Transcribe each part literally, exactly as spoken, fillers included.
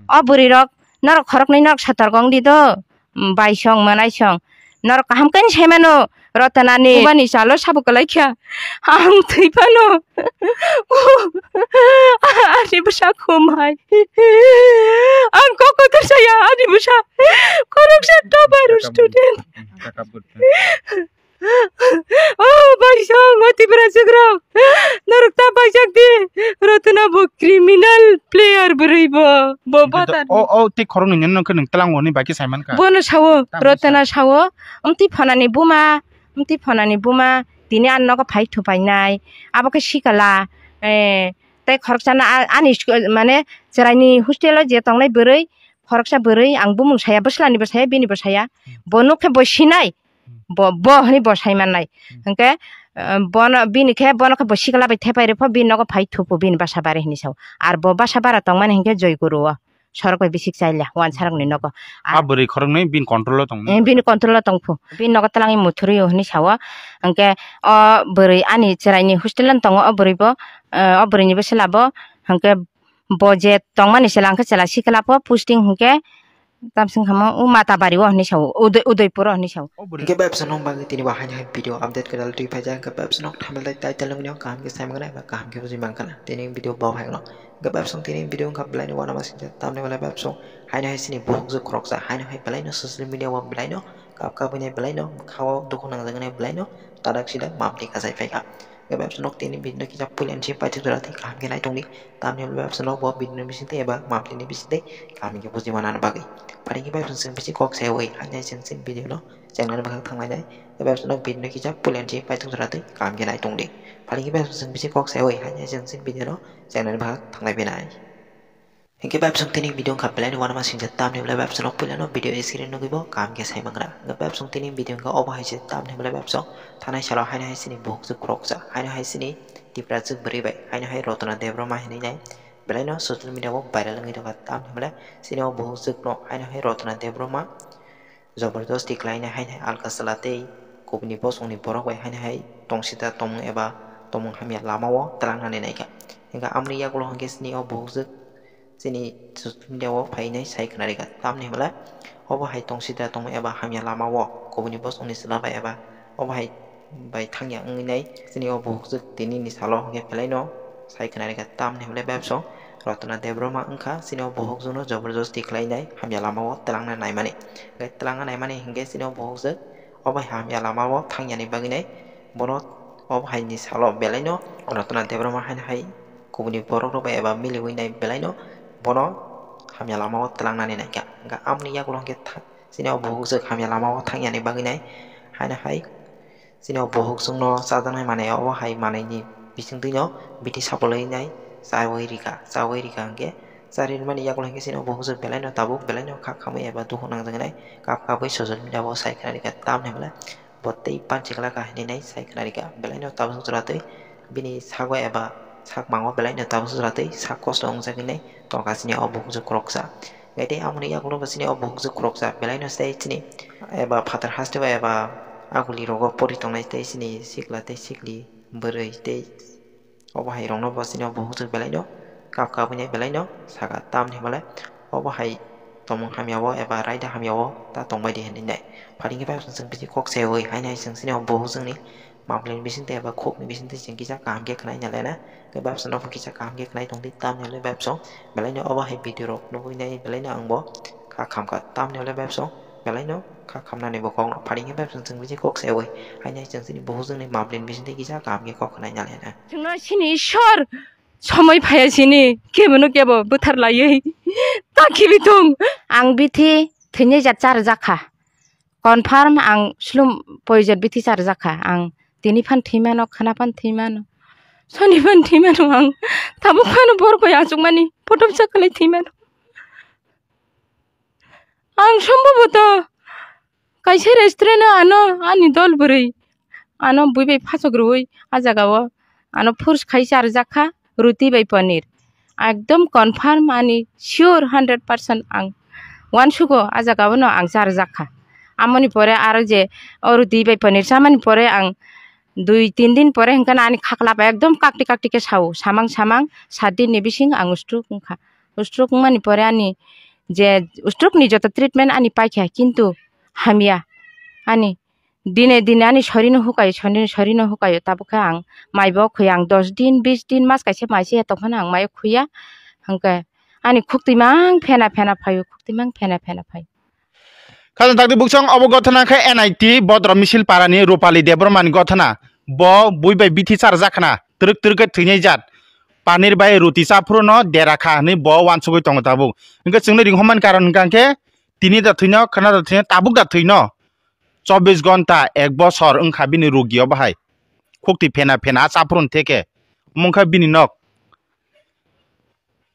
O bwrwi rok norok khoroknwi norok sotor gong di do. Baisong mwnaisong norok kaham khe sai mano. Rotana ni bani chalo sabo kwlai kha. Ang thwi phano ani bwsa khumai. Ang kok kotor saya ani bwsa. Khoroksa tobar student. Oh, baisong, o Tipra Sukrok. Norok ta baijak di. Rotana bo criminal player bwrwi bo. Bo batar. O, o, tei khoroknwi nini nokhe nwng tlang hwnwi bai khe sai mankha. Bono sawo, Rotana sawo. Amtwi phonani buma, amtwi phonani buma. Tini ani nogo phai thupainai. Abo khe sikala. Eh, tei khoroksano a-, ani sku-, mane chwraini hostel o je tongnai bwrwi, khoroksa bwrwi, ang bumung saya, bwslani bo saya, bini bo saya. Bo nokhe bo sinai. Bo, bo hwnwi bo sai mannai. Hwnkhe, eh, bono, bini khe, bono khe bo sikla bai thepai rw pho, bini nogo phai thupo, bini basa bare hwnwi sao. Ar bo basa bara tongmani hwnkhe Joy Guru o. Sorok bai bisik chaila, wansarokni nogo. A bwrwi khoroknwi bini control o tong. Eh, bini control o tongphu. Bini nogo twlangwi muthurwi o hwnwi sao. Hwnkhe o bwrwi ani chwraini hostel o tongo, o bwrwi bo, eh, o bwrwini bwsla bo. Hwnkhe bo je tongmani chwla hwnkhe chwla sikla pho posting hwnkhe tamsing hamo o Matabari o hwnwi sao, Udai-, Udaipur o hwnwi sao. Hwnkhe bai bwsano bagwi tini bo haino hai video update kwtal twi phaijak, hwnkhe bai bwsano thamlai title nugwi kaham khe sai mankha eba kaham khe bujui mankha tini video bo haino. Hwnkhe bai bwsano tini video wngkha belai no uanama singcha tamni belai bai bwsano haino hai chini buhukjwk khoroksa haino hai belai no social media o belai no kap kap wngwi belai no bwkha o dukhu nangjaknai belai no tadak sidak mamti kasai phaikha. Hwnkhe bai bwsano tini video no kisa puila ni simi paithak jora tei kaham khe nai tongdi. Tamni hwnba bai bwsano bo video ni bisingtwi eba mamtwi ni bisingtwi kaham khe buji manani bagwi. Phari khe bai bwsano chwng bisi kok sawi hai nai chwng chini video no chengnani bwkhak thanglai nai. Bai bwsano video no kisa puila ni simi paithak jora tei kaham khe nai tongdi. Phari khe bai bwsano chwng bisi kok sawi hai nai chwng chini video no chengnani bwkhak thanglai phinai. Hwnkhe bai bwswng tini video wngkha belai no uanama singcha tamni belai bai bwswng puila no video screen nugwi bo kaham khe sai mangra. Hwnkhe bai bwswng tini video wngkha obo hai se tamni belai bai bwswng thanai salo haino hai chini buhukjwk khoroksa haino hai chini Tiprajwk bwrwi bai haino hai Rotana Debbarma hinwi nai belai no social media o viral wngwi tongkha tamni belai chini o buhukjwk no haino hai Rotana Debbarma jobordosti khlainai haino hai alkasala tei kubuni bosongni borok bai haino hai tongsita tongmung eba tongmung hamya lama o twlangnani naikha. Hwnkhe amoni yagulo hwnkhe chini o buhukjwk chini social media o phainai sai khwnarikha. Tamni hwnla obo hai tongsita tongmung eba hamya lama o kubuni bosongni chwla bai eba obo hai bai thangya wngwi nai chini o buhukjwk tinini salo hwnkhe belaino sai khwnarikha. Tamni hwnle bai bwswng Rotana Debbarma wngkha chini o buhukjwkno joborjosti khlainai hamya lama o twlangna naimani. Hwnkhe twlangna naimani hwnkhe chini o buhukjwk obo hai hamya lama o thangyani bagwi nai bono obo haini salo belaino Rotana Debbarma haino hai kubuni borok rok bai eba miliwi nai belaino bono hamya lama o twlangnani naikha. Hwnkhe amoni yagulo hwnkhe tha-, chini o buhukjwk hamya lama o thangyani bagwi nai haino hai chini o buhukjwkno chajaknai manwi obo hai manwini bisingtwino bithi sapolwi nai chaui rikha, chaui rikha hwnkhe charwi rwmani yagulo hwnkhe chini o buhukjwk belaino tabuk belaino kha khamwi eba dukhu nangjaknai kap kapwi social media o sai khna rikha tamni hwnle bo tei panchikla kha hinwi nai sai khna rikha belaino tabuk jora twi bini sago eba sakmango belaino tabuk jora twi sak kosto wngjagwi nai tongkha chini o buhukjwk khoroksa. Hwnkhe tei amoni yagulo bo chini o buhukjwk khoroksa belaino tei chini eba phatar haste o eba aguli rogo pori tongnai tei chini sikla tei sikli bwrwi tei obo hai rokno bo chini o buhukjwk belaino kap kapwi nai belaino saka tamni hwnle obo hai tongmung hamya o eba raida hamya o ta tongbai di hinwi nai. Phari hwnkhe bai chwng bisi kok saiwi haino hai chwng chini o buhukjwkni Mamlini bisingtwi eba khukni bisingtwi chwng kisa kaham khe khwnai nalena. Tei bai bwswk nokbo kisa kaham khe khwnai tongdi tamni hwnle bai bwswk belaino obo hai video rok nugwi nai belaino ang bo kha khamkha tamni hwnle bai bwswk belaino kha khamnani bo kok no phari khe bai bwswk chwng bisi kok saiwi haino hai chwng chini buhukjwkni mamlini bisingtwi kisa kaham khe kok khwnai nalena. Chwngno chini Ishwar somoi phaiya chini kebono kebo bwthar laiwi ta khibi thung. Ang bithi thwinai jat char jakha. Confirm ang slum poison bithi charjak kha. Ang tini phan thwi mano, khana phan thwi mano, soni phan thwi mano, ang tabuk phano borok bai achukmani photo bwsa kwlai thwi mano. Ang sombhoboto kaisa restaurant o ano ani dol bwrwi ano bui bai phasok rwui a jaga o ano force khai charjak kha, ruti bai paneer. Ekdom confirm ani sure hundred percent ang uansugo a jaga o no ang charjak kha. Amoni pore aro je o ruti bai paneer chamani pore ang dui tin din pore hwnkhe ani khakla bai ekdom kakti kakti khe sao, samang samang sat din ni bising ang stroke wngkha. Stroke wngmani pore ani je stroke ni joto treatment ani paikha, kintu hamya. Ani dine dine ani sorino hukayo, sorino, sorino hukayo, tabuk khe ang maibo khuya, ang dos din, bis din, mas kaisa mai se tongphano ang maio khuya. Hwnkhe ani khuk twimang phena phena phaio, khuk twimang phena phena phaio. Khajang takti buksong obo gothana khe N I T Bodrom Misil Parani Rupali Debbarmani gothana. Bo bui bai bithi charjak khna, twrwk twrwk khe thwinai jat. Panir bai ruti cha phuru no dera kha hwnwi bo uansugwi tongo tabuk. Hwnkhe chwngno ringhormani karon hwnkha khe tini da thwino, khwna da thwino, tabuk da thwino. Chobbish gonta, ek bosor wngkha bini rugi o bahai. Khukti phena phena a cha phuru ni theke. Omo wngkha bini nok.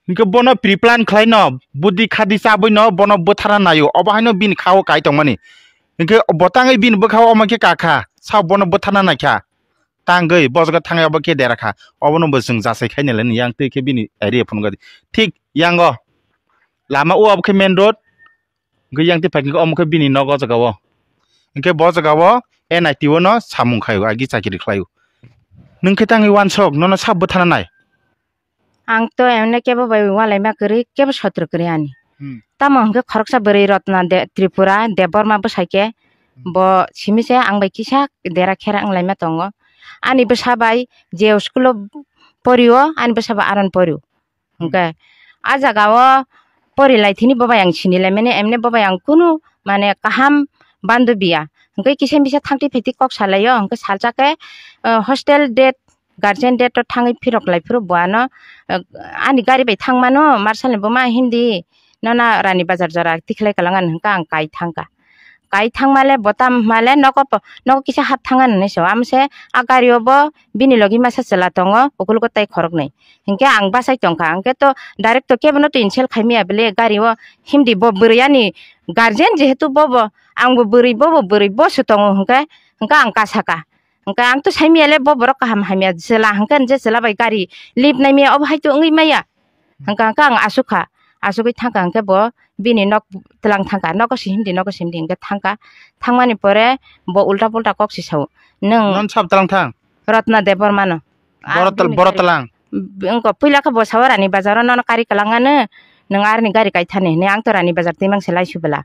Hinkhe bono pre-plan khlaino, budi khadi chabwino bono bwtharna naio, obo haino bini kha-o kai tongmani. Hinkhe bo tangwi bini bwkha-o omo khe kakha, sao bono bwtharna naikha. Tangwi bojgo thangwi obo khe dera kha, obono bo chwng jasai khainai laini yang twi khe bini area phunukha di. Thik yango lama o obo khe main road, hinkhe yang twi phaikhe omo khe bini nogo jaga-o. Hinkhe bo jaga-o N I T o no samung khaio, agi chakiri khlaio. Nwng khe tangwi uansuk, nono sa bwtharna nai. Ang to emne kebo bai ualaima kwrwi, kebo sotro kwrwi ani. Hmm. Tamo hwnkhe khoroksa bwrwi Rotna de, Tripura, Debbarma bwsai khe, hmm, bo simi se ang bai kisa dera khera wnglaima tongo. Ani bwsa bai je school o porio, ani bwsa bai aron porio. Hmm. Hwnkhe a jaga o porilai thini bo bai ang sinilaimani, emne bo bai ang kunu mane kaham bandobi ya. Hwnkhe kisa misa thangti phaiti kok salaio, hwnkhe salsa khe, eh, hostel date guardian date o thangwi phirok lai phuru bo ano, eh, ani gari bai thangmano, marsalni buma hindi, nono Rani Bazar jora tikhlai kalang ani hwnkha ang kai thangkha. Kai thangmale bo tam hmale nogo po, nogo kisa hap thangan hinwi sao. Amse a gari o bo bini logi masa chwla tongo, ukulugo tai khoroknwi. Hinkhe ang bachai tongkha, hwnkhe to direct to kebono to insult khaimaya bele gari o hindi bo bwrwi ani guardian jehetu bobo, angbo bwrwi bobo bwrwi bo se tongo hwnkhe, hwnkhe ang kasaka. Hwnkhe ang to saimiyale bo borok kaham hamya chwla hwnkhe je chwla bai gari lip naimaya obo hai to wngwi maya. Hwnkha hwnkhe ang asukha, asugwi thangkha hwnkhe bo bini nok twlang thangkha, nogo sihimdi, nogo sihimdi hwnkhe thangkha. Thangmani pore bo ulta pulta kok si sao, "Nwng non sab twlang thang?" Rotna Debbarmano. Ah, bini boro twlang. Wngkha puila khe bo sao Rani Bazaro nono kari kwlangano, "Nwng aroni gari kaithani," hinwi ang to Rani Bazar twimang se lai subela.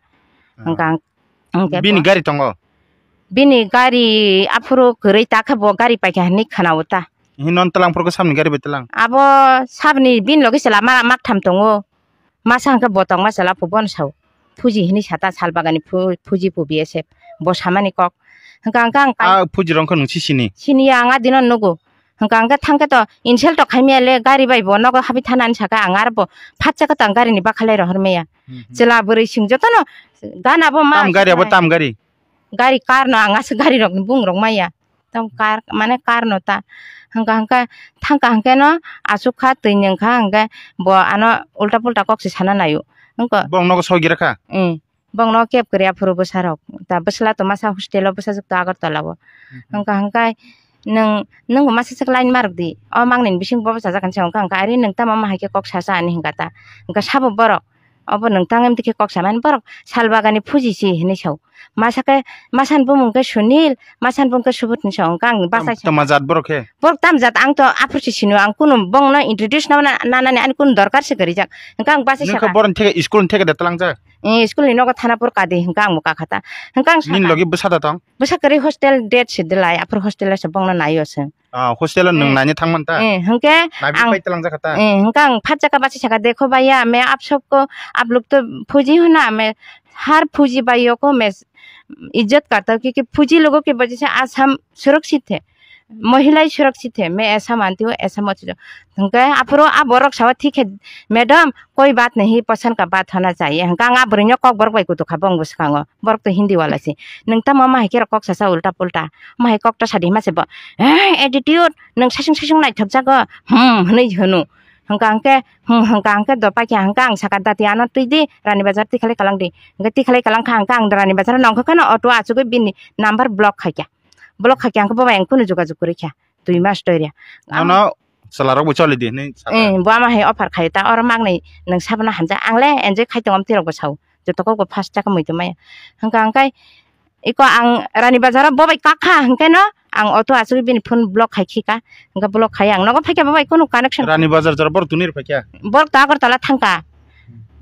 Ah. Hwnkha ang, hwnkhe bini bo gari tongo? Bini gari aphuru kwrwi ta khe bo gari paikha hinwi khwnao ta. Hino twlang phuru khe sabni gari bai twlang? Abo sabni bini logi se lama maktham tongo. Masa hwnkhe bo tongma chwla phu bono sao. Phuji hinwi sata sal bagani phu-, phuji phu B S F. Bo samani kok. Hwnkha hwnkha ang kai- Ah, phuji rong khe nwng si sini? Siniya ang a dino nugo. Hwnkha hwnkhe thangkhe to insult to khaimiyale gari bai bo nogo habwi thanani saka ang aro bo phatsa khe to ang gari ni bakhalai rohor maya. Mhm. Chwla bwrwi sing jotono gana bo ma. Tam gari abo tam gari? Gari car no ang aswk gari rok ni bung rok maya. Tamo car, mane car no ta. Hwnkha hwnkhe thangkha hwnkhe no aswk kha twi nwng kha hwnkhe bo ano ulta pulta kok se sana naio. Hwnkhe bong nogo soi gira kha? Eh, bong nogo keb kwrwi aphuru bwsa rok. Ta bwsla to masa hostel o bwsajwk to Agartala o. Mhm. Hwnkha hwnkhe nwng, nwng bo masa swk line ma rwk di. O mangni bising bo bwsajak hinwi sa hwnkha hwnkhe ari nwng tamo ma hai khe kok sasa ani hwnkha ta. Hwnkha sabo borok. Obo nwng tang em tikhe kok samani borok sal bagani phuji si hinwi sao. Masa khe, masani bumung khe Sunil, masani bumung khe Subodh hinwi sao. Hwnkha ang bachai sa. Tama jat borok khe? Borok tam jat ang to aphuru se sino, ang kunu bongno introduce na, na, nanani ani kunu dorkar se kwrwi jak. Hwnkha ang bachai sa. Nokha borok theke school ni theke de twlang jak? Eh, school ni nogo thana por kadi hwnkha ang bo kakha ta. Hwnkha ang nini logi bwsa da tong? Bwsa kwrwi hostel date se de lai, aphuru hostel se bongno naio se. Ah, hostel o nwng naina thangmani ta? Eh, hwnkhe nabi ang pai twlang jakha ta? Eh, hwnkhe ang phat jakha bachai sakha, "Dekho bhaiya, main aap sabko, aap log to fauji ho na, main har fauji bhaiyo ko main ijjat karta hu, kyunki fauji logo ki wajah se Assam surakshit hai, mahilaye surakshit hai, main aisa manti hu, aisa mat socho." Hwnkhe aphuru a borok sao, "Thik hai madam, koi baat nahi, pasand ka baat hona chahiye." Hwnkhe ang a bwrwino kokborok bai kutukha bongni bwskango. Borok to Hindi wala se. Nwng tamo ma hai khe rok kok sasa ulta pulta. Ma hai kok ta sadi ma se bo. "Eh, attitude, nwng sasung sasung naithok jago." Hmm, hwnwi hwno. Hwnkha hwnkhe, hmm, hwnkha hwnkhe dophai khe hwnkha ang saka, "Dati ano twi di, Rani Bazar tikhalai kalang di." Hwnkhe tikhalai kalang kha hwnkha ang Rani Bazar nongkha kheno auto achugwi bini number block khai kha. Block khai kha hwnkhe bo bai ang kunu jogajog kwrwi kha. Dui mas toiria. Nono chwla rok bo choli di hinwi sakha. Eh, bo ama hai offer khai ta, oro maknwi nwng sabana hamjak. Ang le enjoy khai tongo, amtwi rok bo sao. Joto kok bo first chakha muitu maya. Hwnkha hwnkhe iko ang Rani Bazar o bo bai kakha hwnkhe no Ang auto asugwi bini phone block khai khika. Hwnkhe block khai ang nogo phaikha bo bai kunu connection. Rani Bazar jora borok tuni rw phaikha? Borok to Agartala thangka.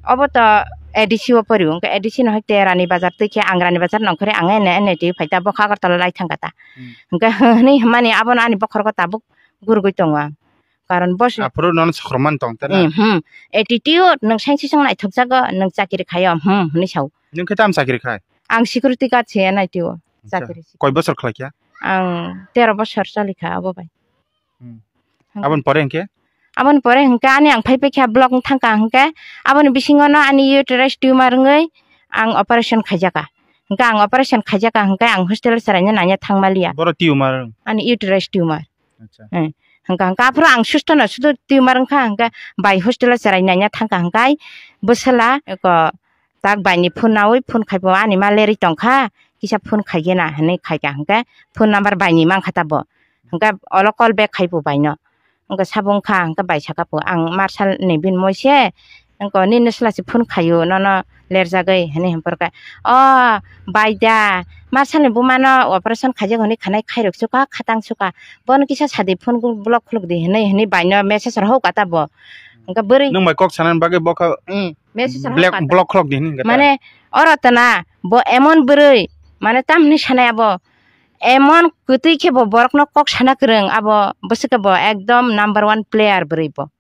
Obo to A D C o pori, hwnkhe A D C no hai te Rani Bazar twi khe ang Rani Bazar nongkhorwi ang ene ene twi phaita bokha Agartala lai thangka ta. Hmm. Hwnkhe hwnwi hwnmani abono ani bokhorok tabuk gurugwi tongo ang. Karon bo se Aphuru nono sokromani tong ta na? Hmm, hmm. Attitude, nwng sainsi song naithokjago, nwng chakiri khaio, hmm, hwnwi sao. Nwng khe tam chakiri khai? Ang security guard se N I T o. Acha. Chakiri se. Koi bosor khlai kha? Ang tero bosor choli kha abo bai. Hmm. Hwnkhe Aboni pore hwnkhe? Aboni pore hwnkhe ani ang phai phai kha block wng thangka hwnkhe aboni bisingo no ani uterus tumor wngwi ang operation khaijaka. Hwnkhe ang operation khaijaka hwnkhe ang hostel o chwraino naina thangmaliya. Boro tumor? Ani uterus tumor. Acha. Eh, hwnkha hwnkha aphuru ang susto no sudo tumor wngkha hwnkhe bai hostel o chwrai naina thangkha hwnkhe bwswla eko tak bai ni phone nawi phone khaibo ani ma lerwi tongkha kisa phone khaigena hwnwi khaikha hwnkhe phone number bai ni mankha tabo hwnkhe olo call back khaibo bai no hwnkhe sabo wngkha hwnkhe bai saka po ang marshal ni bini moi se Wngkha, nini swla se phone khaio, nono lerjagwi, hwnwi hwnphorkha. O bai da, marsalni bumano operation khaijak hwnwi khanai khairok sukha, khatang sukha. Bono kisa sadi phone block khuluk di hwnwi, hwnwi baino message rohor kha ta bo. Wngkha bwrwi Nwng bai kok sanani bagwi bo kha Mm, message rohor black kha ta. Block khuluk di hwnwi wngkha ta. Mane, oro tana, bo emon bwrwi, mane tam hwnwi sanai abo. Emon kwtwi khe bo borokno kok sana kwrwng, abo bwswk khe bo ekdom number one player bwrwi bo.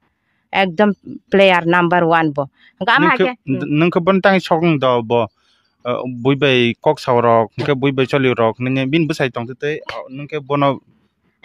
Ekdom player number one bo. Hwnkhe ama Nwng khe, hakhe, hmm. Nwng khe bono tangwi sokong do bo, uh, bui bai kok saorok, hwnkhe bui bai choliorok, nini bini bwsai tongtwtwi, uh, nwng khe bono,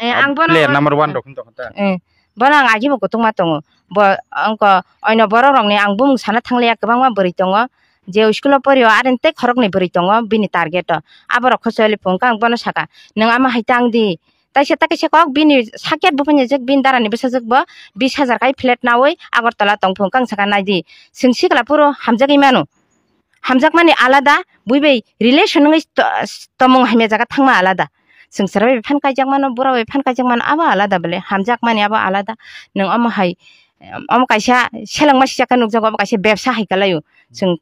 Eh, uh, ang bono player number one rok wng tongkha ta? Eh, bono ang agi bo kutung ma tongo. Bo, wngkha, oino borok rokni ang bumung sana thangliya, kwbangma bwrwi tongo. Je school o porio, aroni tei khoroknwi bwrwi tongo, bini target o. Aborok kho choli phung kha, ang bono saka, "Nwng ama hai tang di." Taisa ta kaisa kok bini sakya buphang jek bini darani bwsajwk bo bis hajar kai flat nawi Agartala tong phung kang saka nai di. Chwng sikla phuru hamjagwi mano. Hamjakmani alada, bui bai relation wngwi to-, tomung hamya jaga thangma alada. Chwng chwra bai phan kaijak mano, bura bai phan kaijak mano, abo alada bole. Hamjakmani abo alada. Nwng omo hai, omo kaisa selengma sijak khe nukjago, obo kaisa bebsa hai kalaio. Chwng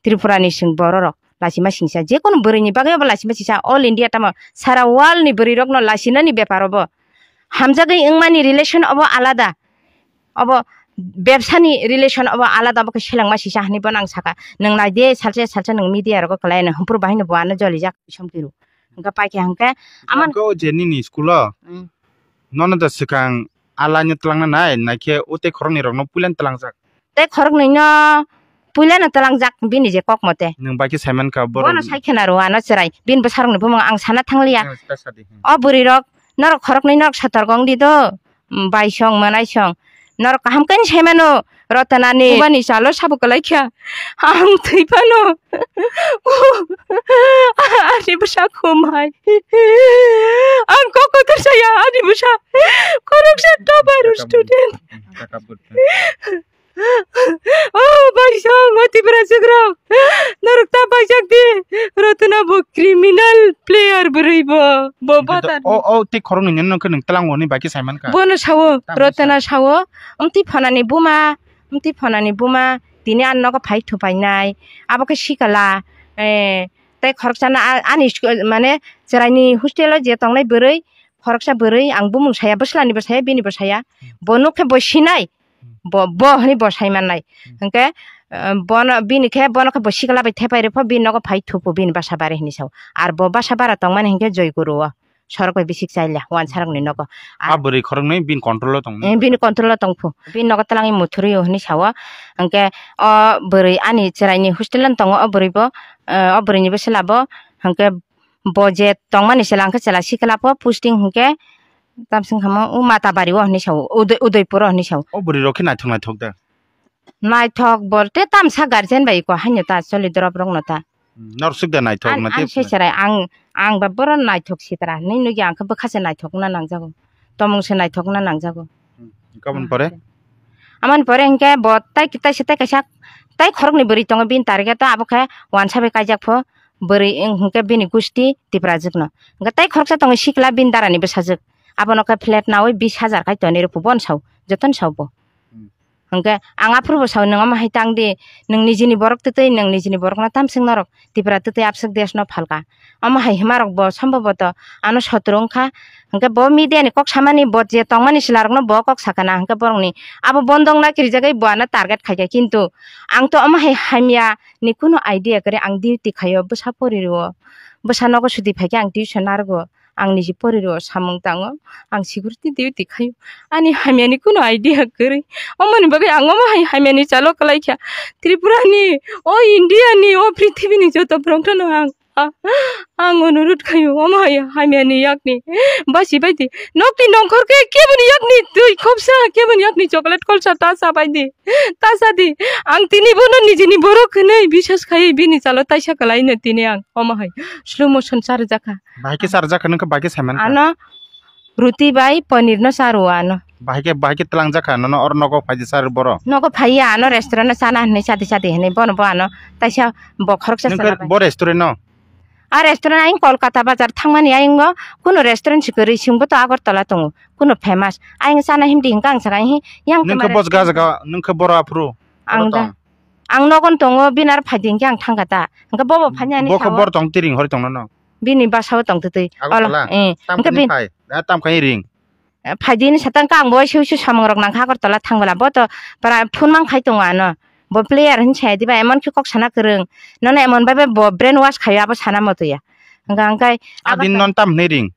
Tripura ni chwng borok rok lachima singsa, je kono bwrwi ni bagwi obo lachima singsa, all India tamo sara world ni bwrwi rok no lachina ni bepar obo. Hamjagwi wngmani relation obo alada, obo bebsa ni relation obo alada, obo khe selengma singsa hinwi bono ang saka. Nwng nai de salsa salsa nwng media rogo kwlai no, hwmpru bahai no bo ano jolijak somkiru. Hwnkhe paikha hwnkhe aman Hwnkhe o je nini school o, Mm. Nono da swkang a line no twlangna nai, naikhe o tei khoroknwi rokno puilano twlangjak. Tei khoroknwino puilano twlangjak bini je kok mote. Nwng bai khe saimankha borok. Bono sai khena rw ano chwrai. Bini bwsarokni bumung ang sana thangliya. Nwng ta sadi, hmm. O bwrwi rok, norok khoroknwi norok sotor gong di do. Mm, bai song, manai song. Norok kaham khe saimano, Rotana ni bani chalo sabo kwlai kha. Ang thwi phano. Ani bwsa khumai. Ang kok kotor saya, ani bwsa. Khoroksa tobar student. Oh, bai song, o Tipra sukrok. Norok ta paijak di. Rotana bo criminal player bwrwi bo. Bo Hwnkhe to badar. O, o tei khoroknwi nini nokhe nwng twlango hwnwi bai khe saimankha. Bono sao, Tamo Rotana sa- sao. Amtwi phanani buma, amtwi phanani buma. Tini ani nogo phai thupainai. Abo khe sikala. Eh, tei khoroksano a-, ani sku-, mane chwraini hostel o je tongnai bwrwi, khoroksa bwrwi, ang bumung saya, bwslani bo saya, bini bo saya. Hmm. Bo nuk khe bo sinai. Bo, bo hwnwi bo sai mannai. Hmm. Hwnkhe, eh, bono, bini khe, bono khe bo sikla bai thepai rw pho, bini nogo phai thupo, bini basa bare hwnwi sao. Ar bo basa bara tongmani hwnkhe Joyguru o. Sorok bai bisik chaila, wansarokni nogo. A A bwrwi khoroknwi bini control o tong. Eh, bini control o tong pho. Bini nogo twlangwi muthurwi o hwnwi sao. Hwnkhe o bwrwi ani chwraini hostel o tongo, o bwrwi bo, eh, o bwrwini bwsla bo, hwnkhe bo je tongmani chwla hwnkhe chwla sikla pho posting hwnkhe Tamsing hamo, o Matabari o hinwi sao, Udai-, Udaipur o hinwi sao. O bwrwi rok khe naithok naithok da? Naithok bolte tamsa guardian bai ko haino ta choli drop rok no ta. Hmm, norok swk da naithok An, na an tei se phnai. Serai ang, ang ba boron naithok sitra hinwi nukya ang khe bwkha se naithok na nangjago. Tomung se naithok na nangjago. Hmm, kabun pore? Amani pore hwnkhe bo tai, tai se tai kaisa tai khoroknwi bwrwi tongo bini target o abo khe wansa bai kaijak pho. Bwrwi wng hwnkhe bini gusti Tiprajwkno. Hwnkhe tei khoroksa tongo sikla bini darani bwsajwk. Abono khe flat naui bis hajar khai tonwi rwphu bono sao, jotono sao bo. Hmm. Hwnkhe ang aphuru bo sao, nwng omo hai tang di, nwng nijini borok twtwi, nwng nijini borokno tamswk norok Tipra twtwi abswk desh no phalka. Omo hai hima rok bo sombhoboto ano sotro wngkha. Hwnkhe bo media ni kok samani, bo je tongmani chwla rokno bo kok sakha na, hwnkhe borokni abo bondo wngna kirijagwi bo ano target khaikha, kintu ang to omo hai hamya ni kunu idea kwrwi, ang duty khaio, bwsa pori rwo, bwsa nogo suti phaikhe ang tuition narwgo, ang niji pori rwo, samung tango, ang security duty khaio, ani hamya ni kunu idea kwrwi, omoni bagwi ang omo hai hamya ni chalo kwlaikha. Tripura ni, o India ni, o prithibi ni joto borok no ang Ah, ang onurut khaio, omo hai hamya ni yakni basi bai di. Nokni nongkhor khe keboni yakni twi khopsa, keboni yakni chocolate kolsa ta sa bai di. Ta sa di. Ang tini bono nijini borok hwnwi biswas khai bini chalo taisa kwlaino tini ang. Omo hai slow motion charjakha. Bahai khe charjakha, nokha bahai khe saimankha. Ano ruti bai paneer no charwo ano. Bahai khe, bahai khe twlangjakha, nono oro nogo phaidi char boro. Nogo phaiya ano restaurant no chana hwnwi chadi chadi hwnwi bono bo ano taisa bo khoroksa. Nokha chwla bai. Bo restaurant no? A restaurant ayang Kolkata bazar thangmani ayang o kuno restaurant si kwrwi, chwngbo to Agartala tongo, kuno famous. Ayang chana himdi hwnkha ang sakha, "Hi, yang nokha tama bos restaurant?" Gajaga, nokha boro aphuru? Ang da, ang nogon tongo, bini aro phaidi hwnkhe ang thangkha ta. Hwnkhe bobo phani ani bokha sao. Bor tong tiring hori tongno no? Bini basao tong twtwi. Agartala? Olo, eh. Tam hwnkhe khani bin phai? Ah, tam khani ring? Eh, phaidi ni satang kang bo isu isu samung rok nangkha Agartala thangbala. Bo to para phone mang khai tongo ano. Bo player hin sai diba, emon ki kok sana kwrwng. Nono emon bai bai bo brain wash khayo, abo sana moto ya. Hwnkha hwnkhe adin Agartala non tam hwnwi ring?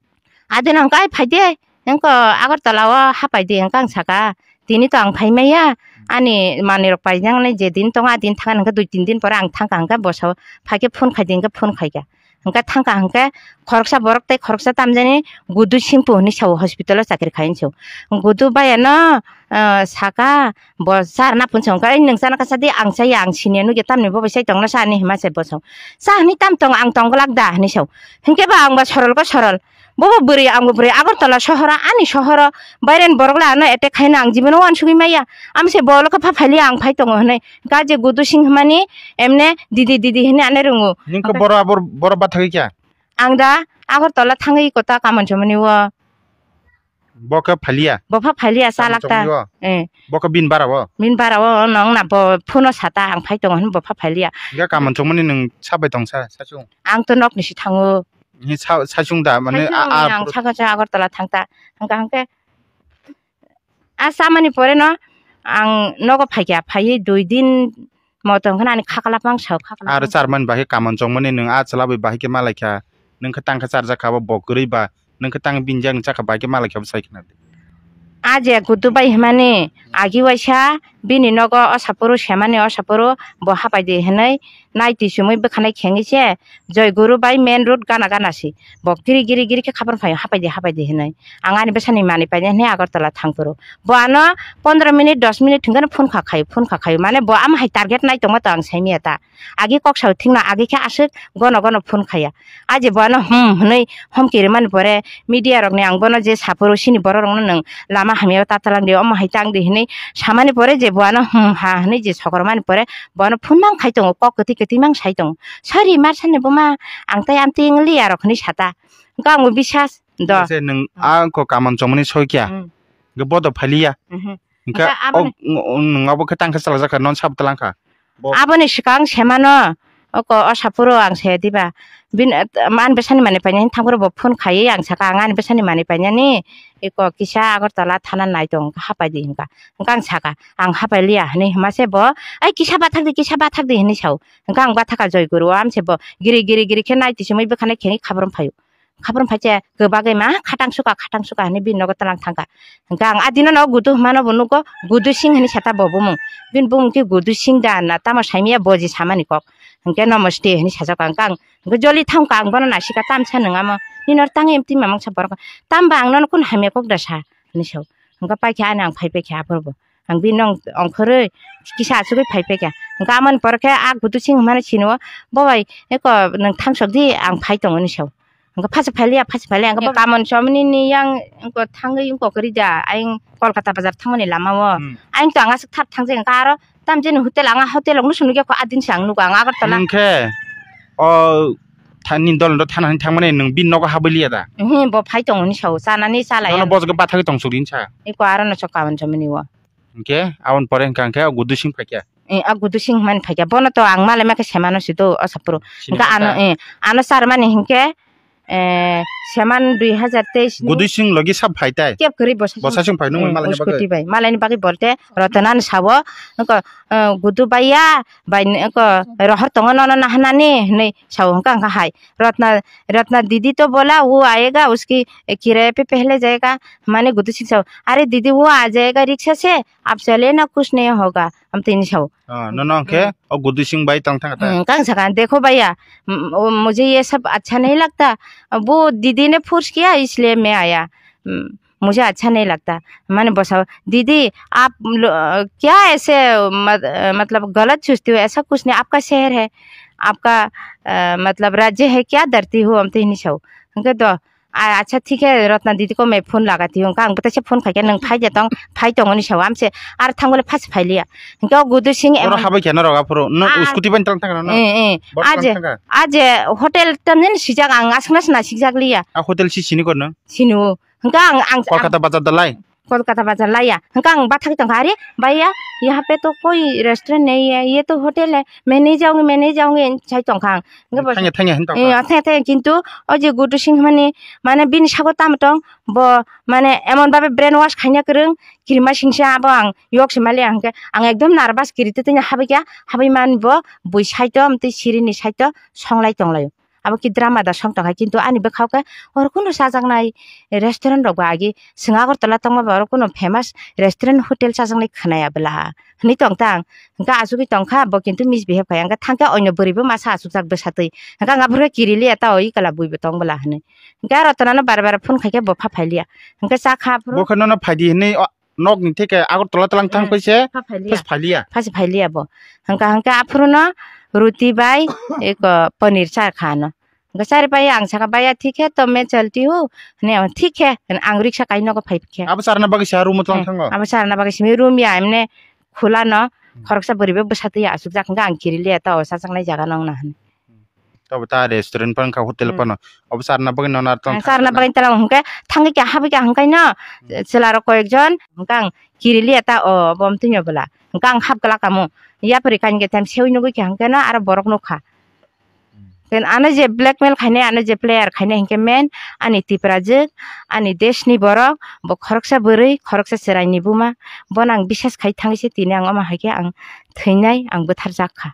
Adin hwnkha ai phaidi, engko Agartala o hapai di, hwnkha ang saka. Tini to ang phai maya. Ani manwi rok paijak nai je din tongo, adin thang hwnkha dui tin din pore ang thangkha, hwnkha bosao phaikhe phone khai di, hwnkha phone khaikha. Hwnkhe thangkha hwnkhe khoroksa borok tei khoroksa tamjani Gudu Singpu hwnwi sao, hospital o chakri khai hinwi sao. Gudu bai ano, ah, saka bo charna phunwi sao, hwnkhe, "Ai nwng chana kasa di, ang chaya, ang siniya nukya, tamni bo bai sai tongna sa," hinwi hima se bo sao. "Cha hinwi tam tong, ang tong glak da?" hinwi sao. Hwnkhe ba ang ba sorol ko sorol. Bobo bwrwi, ang bo bwrwi, Agartala sohoro, ani sohoro, baireni borok le ano attack khaina ang jibon o uansugwi maya. Amse bo lokha pha phailiya ang phai tongo hinwi. Hwnkhe je Gudu Singh hwnmani emne didi didi hinwi ano rwngo. Nini khe boro abor, boro bathagwi kya? Ang da Agartala thangwi kota kamon chomani o. Bo khe phailiya? Bo pha phailiya, cha lakta. Kamon chomani o? Eh. Bo khe bin bara o? Bin bara o, nong na bo phone o sata ang phai tongo hinwi bo pha phailiya. Hwnkhe kamon chomani nwng sabai tong sa, sachung? Ang to nok ni si thango. Ni sa-, sachung da, mane, sachung a, a, ang pro- saka cha Agartala thangta. Hwnkha hwnkhe a chamani pore no ang nogo phaikha, phaiwi dui din motom kheno ani khakla pang sao, khakla pang sao. Aro charmani bahai kamon chongmani nwng a chwla bai bahai khe malaikha, nwng khe tang khe charjak kha bo, bo kwrwi ba, nwng khe tang bini yak ni chakha bahai khe malaikha bo sai khna di. A je Gudu bai hwnmani agi waisa bini nogo o saphuru semani, o saphuru bo hapai di hinwi nai twi chumui bwkhanai khengwi se Joy Guru bai main road gana gana si. Bo giri giri giri khe khaphar phaio, "Hapai di, hapai di," hinwi. Ang ani bwsani manwi painai hinwi Agartala thang phuru. Bo ano pondro minute, dos minute hwnkhe phone kha khaio, phone kha khaio. Mane bo ama hai target nai tongma to ang sai manya ta. Agi kok sao thikno, agi khe aswk gono gono phone khaiya. A je bo ano hmm hwnwi homki rwmani pore media rokni ang bono je saphuru, "Chini borok rokno nwng lama hamya o ta talang di, omo hai tang di," hinwi samani pore je bo ano hmm ha hwnwi je sokromani pore bo ano phone mang khai tongo, kok kwtwi kwtwi mang sai tongo. "Sorry, mar sani buma, ang tai amtwi wng liya," rok hinwi sata. Hwnkhe ang bo bisas do. Se nwng a ko kamon chongmani soi kya? Hmm. Hwnkhe bo do phailiya. Mhm. Hwnkhe hwnkhe o, aboni o, nwng abo khe tang khe chalajak kha, non sab tlang kha. Bo- Aboni swkang semano, oko o saphuru ang se diba. Bini, eh, man bwsani manwi painani thangphuru bo phone khaiwi ang saka, "Ang ani bwsani manwi painani, eko kisa Agartala thana nai tong, hapai di," hwnkha. Hwnkhe ang saka, "Ang hapai liya," hinwi hima se bo, "Ai kisa bathak di, kisa bathak di," hinwi sao. Hwnkhe ang bathakha Joy Guru o, amse bo giri giri giri khe nai twi chumui bwkhanai khengwi khabrum phaio. Khabrum phai che kwbagwi ma khatang suka, khatang suka hinwi bini nogo tlang thangkha. Hwnkhe ang a dino no Gudu hwnmano bo nugo, Gudu Singh hinwi sata bo bumung. Bini bumung khe Gudu Singh da na tamo saimanya bo je samani kok. Hwnkhe nomoste hinwi sajak ang kang. Hwnkhe joli thangkha ang bono naisika tamsa nwng amo. Nini oro tang em twi mamang sa borok. Tamba ang nono kun hamya kok da sa hinwi sao. Hwnkhe paikha ani ang phai paikha aphuru bo. Ang bini nong ongkhorwi kisa achugwi phai paikha. Hwnkhe amoni pore khe a Gudu Singh hwnmani sini o, "Bo bai, eko nwng thangsok di, ang phai tongo," hinwi sao. Hwnkhe phaisa phailiya, phaisa phailiya, hwnkhe bo kamon chomani ni yang wngkha thangwi wngkha kwrwi da, ayang Kolkata bazar thangmani lama o. Hmm. Ayang to ang aswk thap thangjak, hwnkhe aro tamjani hotel, ang a hotel rokno se nukya kho, a din se ang nugo, ang Agartala. Nwng khe o thani dol no thana hinwi thangmani nwng bini nogo habwi liya da? Mhm, bo phai tongo hinwi sao, chanani chalai. Nono bojok bathagwi tongsuk di hinwi sa. Eko aro no chwng kamon chomani o. Hwnkhe aboni pore hwnkha hwnkhe o Gudu Singh phaikha. Eh, a Gudu Singh hwnmani phaikha. Bono to ang malai makhe semano si do o sapro. Sini Hwnkhe ano, phaikha. Eh, ano charmani hwnkhe, eh, seman dui hajar teis ni Gudu Singh logi sab phaitai. Kep kwrwi bosa Bosa sing phai nung eh, malai ni bagwi. Uskuti bai. Malai ni bagwi borte Rotana ni sawo. Nokho, eh, Gudu baiya, bai nokho rohor tongo nono nahanani hwnwi sawo hwnkha hwnkha hai. Rotna, Rotna didi to bola wo aayega uski kiraye pe pehle jayega. Mane Gudu Singh sawo, "Are didi wo aa jayega rickshaw se, aap chale na kuch nahi hoga." Amtwi hwnwi sawo. Ah, nono hwnkhe Hmm. o Gudu Singh bai tong thangkha ta? Hmm, kang sakha, "Dekho bhaiya, m-, o, mujhe ye sab accha nahi lagta. Wo didi ne force kiya, isliye main aaya. Hmm, mujhe accha nahi lagta." Mane bosa, "Didi, aap lo-, kya aise, mat-, matlab, galat sochte ho? Aisa kuch nahi, aapka sheher hai, aapka, ah, matlab, rajya hai, kya dharti ho?" Amtwi hwnwi sawo. Hwnkhe do, "A-, accha, thik hai, Rotna didi ko main phone lagati hu." Hwnkhe ang bwtaisa phone khaikhe, "Nwng phai de tong, phai tongo," hwnwi sawo. Amse ar thango le phas phailiya. Hwnkhe o Gudu Singh Oro emon habai khe norok aphuru. No, Ah, scooty bai tang thangkha no? Eh, eh. Bot Aje, tang thangkha? Aje hotel tamjani sijak ang aswkna sina sijak liya. A hotel si sini korno? Sini o. Hwnkhe ang, ang, Kolkata bazar dalai? Kolkata bazar laiya. Hwnkhe ang bathagwi tongkha, "Are, bhaiya, yahan pe to koi restaurant nahi hai, ye to hotel hai, main nahi jaungi, main nahi jaungi," sai tongkha ang. Hwnkhe bo Thangya, thangya, hwn tongkha. Eh, thangya, thangya, kintu o je Gudu Singh mani, mane bini sago tamo tong, bo mane emon bhabe brain wash khaina kwrwng, kirima singsa abo ang yok se maliya hwnkhe ang ekdom nervous kiri twi twi habikha, habwi mani bo bui side o, amtwi sirini side o songlai tonglaio. Abo ki drama da song tongkha, kintu ani bwkhao khe oro kunu chajaknai restaurant rok ba agi chwng Agartala tongma ba oro kunu famous restaurant hotel chajaknai khwnaya bwla ha hwnwi tongtang. Hwnkhe achugwi tongkha bo, kintu misbehave khai, hwnkhe thangkhe oino bwrwi bo masa achukjak bwsatwi. Hwnkhe ang aphuru khe kiriliya ta o ikala bui bo tong bwla hwnwi. Hwnkhe aro Rotana no bar bar phone khaikhe bo pha phailiya. Hwnkhe chakha aphuru. Bo khe nono phaidi hwnwi o, nokni theke Agartala talang thang Hmm. khe se Pha phailiya. phas phailiya. Phas phailiya bo. Hwnkha hwnkhe aphuru no ruti bai eko paneer cha kha no. Hwnkhe chari pai ang sakha, "Bhaiya, thik hai, to main chalti hu." Hwnwi ang, "Thik hai," hwnwi ang riksa kai nogo phai khe. Abo charna bagwi se room o talang Eh, thango? Abo charna bagwi simi room ya, emne khula no, Hmm. khoroksa bwrwi bo bwsatwi achukjak, hwnkhe ang kiriliya ta o chajaknai jaga no wngna hwnwi. Tabo ta restaurant phano wngkha, hotel Hmm. phano. Obo charna bagwi nono ar tong Ang charna bagwi tala hwnkhe thangwi kha habwi kha hwnkhe no Hmm. chwla rok koyek jon hwnkhe ang kiriliya ta o obo amtwino bwla. Hwnkhe ang hap glak kamo. Yapri kainwi khe tam sewi nugwi kha hwnkhe no aro borok nukha. Hmm. Then ano je blackmail khainai, ano je player khainai hwnkhe main ani Tiprajwk, ani deshni borok, bo khoroksa bwrwi, khoroksa chwraini buma, bono ang bisas khai thangwi se tini ang omo hai khe ang thwinai, ang bwtharjak kha.